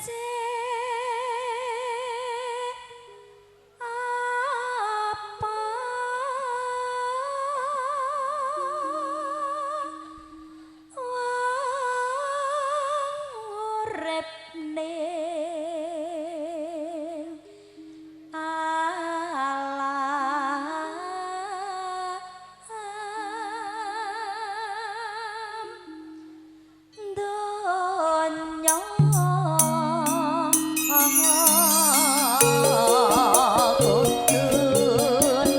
Apa wong urip ning alam donya kudu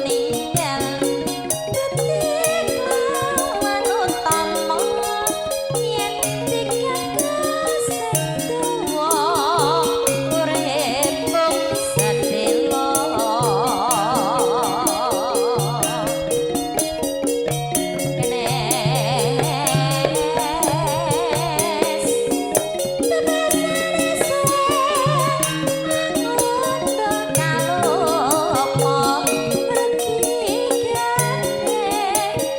ninggal dadi kawan utama yen digagas sing tuwa urip mung sedelo. Kenes bebasane suwe angondo kalukma regi gade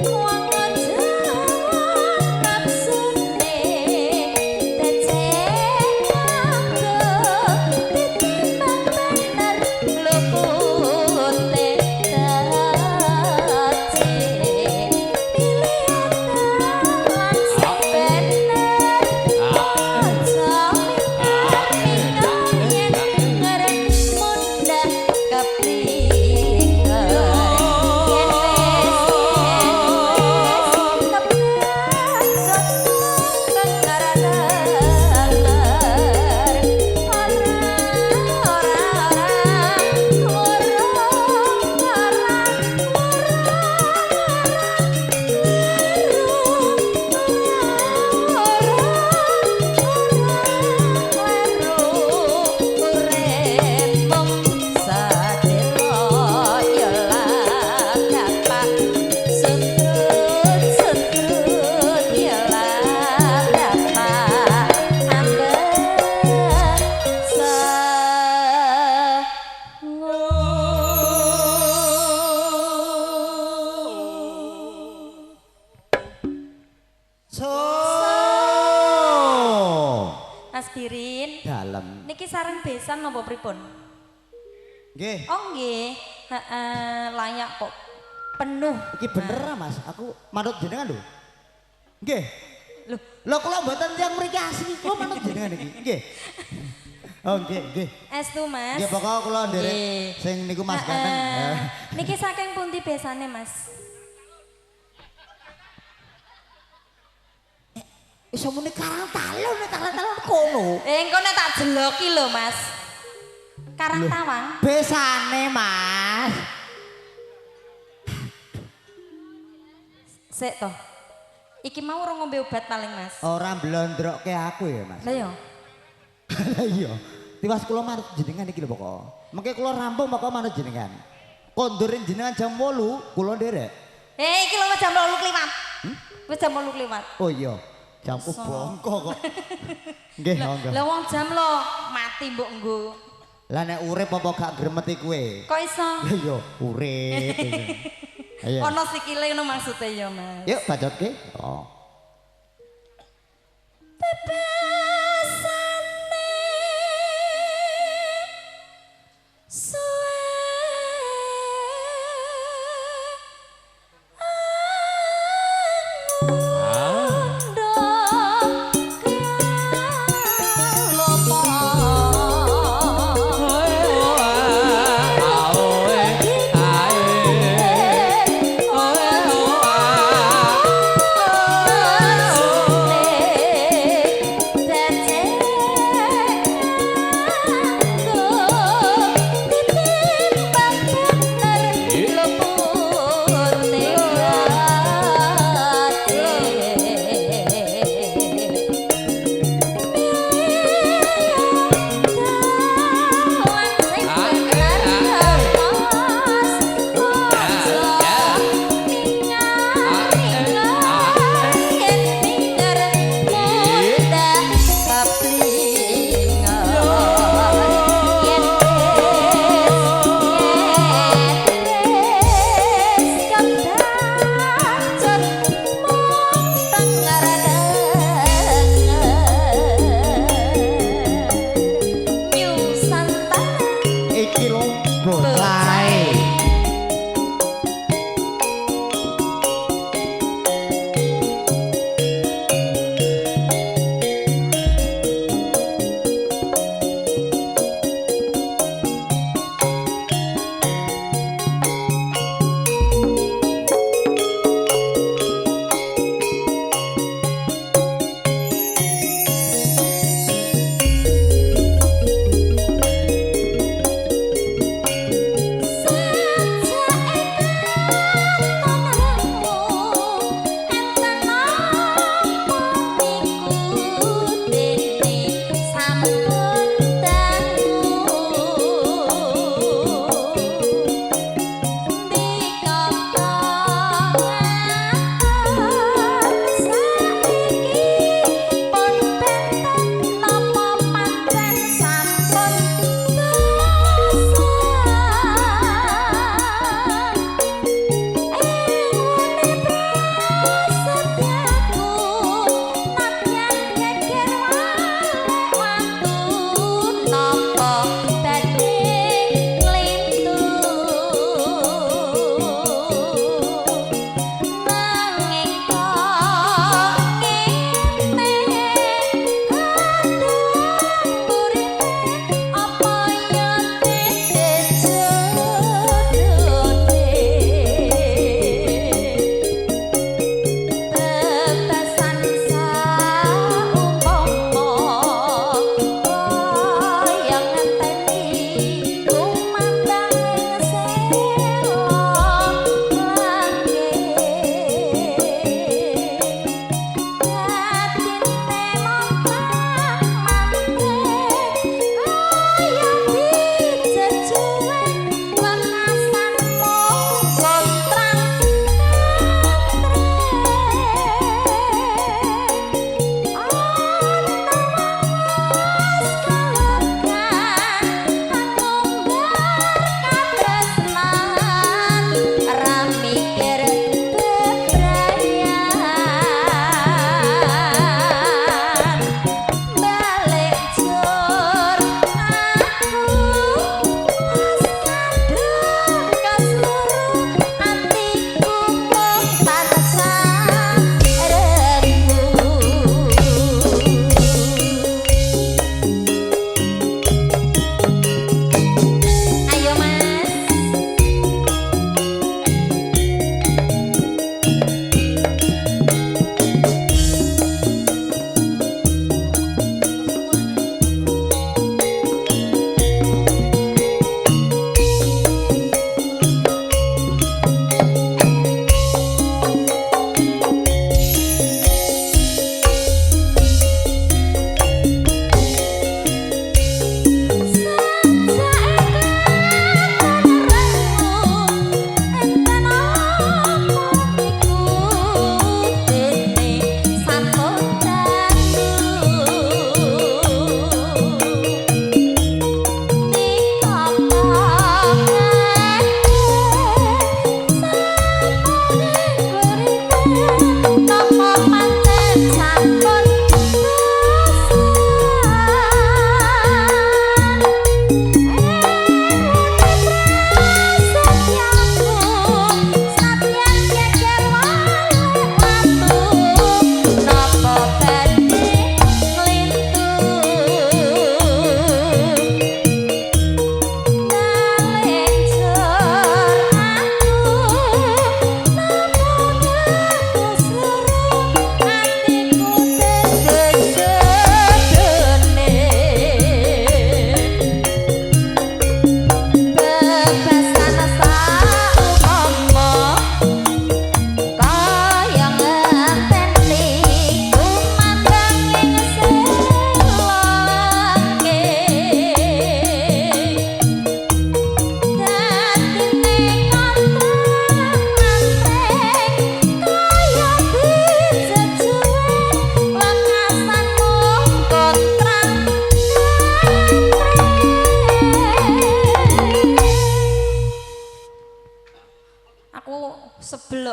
wong Jawa nafsune becik nganggo ditimbang bener lupute becik pilih dalan sing bener aja minggat yen denger mundhak kepriker yen wis kebacut denger denger ora ora ora ora ora So. Mas Birin, Dalem. Niki sareng besan napa pripun? Nggih. Oh nggih, heeh, layak kok penuh. Iki bener ah, Mas, aku manut jenengan lho. Nggih. Lho, Lho kula mboten tiyang mriki asli, kula manut jenengan iki. Nggih. Oh nggih, nggih. Estu Mas. Nggih pokoke kula nderek Nggih. Sing niku Mas ganteng. Heeh. Niki saking pundi besane Mas? Iso muni Karang Talun, nek Karang Talun kono. Eh engko nek tak jeloki lho Mas. Karang Tawang. Besane, Mas. Sik toh. Iki mau ora ngombe obat paling Mas. Ora blondrokke aku ya, Mas. Lah yo. Lah iya. Tiwas kula manut jenengan iki lho pokok. Mengke kula rampung pokok manut jenengan. Kondurin jenengan jam 8, kula nderek. Eh iki lho wis jam 8 kliwat. Wis jam 8 kliwat. Oh iya. Jamku bongko kok. Nggih, monggo. Lah wong jam lo mati mbok nggo. Lah nek urip apa gak gremeti kowe? Kok iso? Lah iya, urip. Ayo. Ono sikile ngono maksude ya, Mas. Yuk bacotke. Oh. Bebasane suwe angondo kalopo.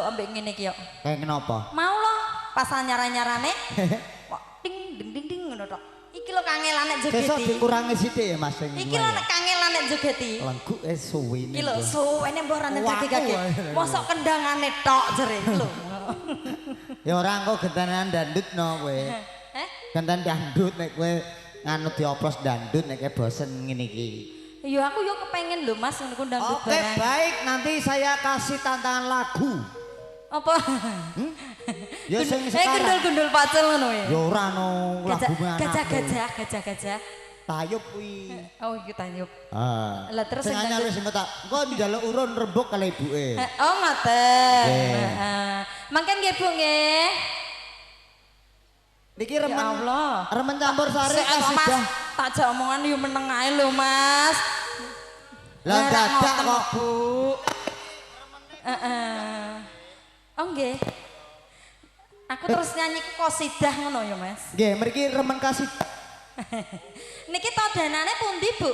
ambek ngene iki yo. Kayak kenapa? Mau loh, pas nyara-nyarane kok ding ding ding ding ngono tok. Iki lho kangelan nek Sesuk jogeti. Dikurangi sithik ya, Mas, sing Iki lho nek kangelan nek jogeti. Lengguk e suwene. Iki lho suwene mbah ora Waku kage-kage. ae. Mosok kendangane tok jere iki lho. Ya ora, engko gentenan dandut no kowe. Eh? Genten dandut nek kowe nganu dioplos dandut nek kowe bosen ngene iki. Ya aku yo kepengen lho, Mas, ngono ku dangdut Oke, barang. baik, nanti saya kasih tantangan lagu. Apa? Ya sing Eh, sekarang. Gundul-gundul pacul ngono ya. Ya ora no, Gajah, lagu anakku. gajah, gajah, gajah, gajah. Tayub kuwi. Oh, iki tayub. Ah. Lah, terus sing sing anyar dangdut- wis engko tak engko njaluk urun rembug kali ibuke. Eh, oh, ngoten. Nggih. Heeh. Mangken nggih, Bu, nggih. Niki Ya remen Allah. Remen campur sari Sik, kok, Mas, kasidah. tak jak omongan yo meneng ae lho, Mas. Lah Lah, dadak ngoten, kok. Bu. Heeh. Oh, nggih. Aku terus nyanyi ku kosidah ngono ya, Mas. Nggih, mriki remen kasih. Niki todanane pundi, Bu?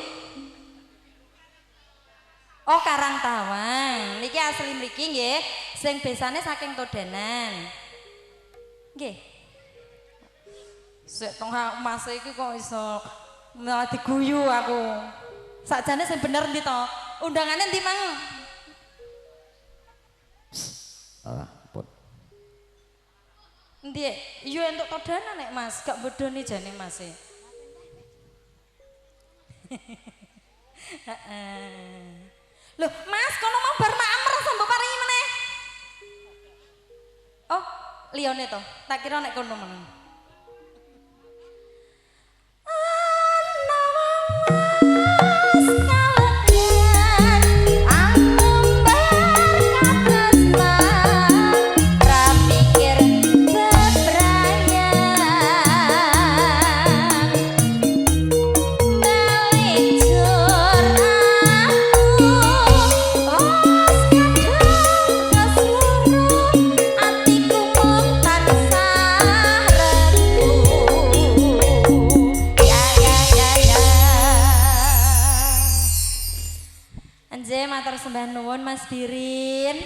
Oh, Karangtawang. Niki asli mriki nggih, sing besane saking Todanan. Nggih. Sik tong Mas iki kok iso malah diguyu aku. Sakjane sing bener ndi to? Undangane ndi mang? Ah, pun. Endi? Iya entuk Todanan nek Mas, gak bodoni jane Mas e. Heeh. Loh, Mas, kono mau bar maem rasa mbok paringi meneh. Oh, liyane to. Tak kira nek kono meneh. Ana wong mas kalekan angumbar katresnan ra mikir bebrayan balik jur aku wis kadung kesuruh atiku mung tansah regu. Ya ya ya ya. Anje matur sembah nuwun, Mas Birin.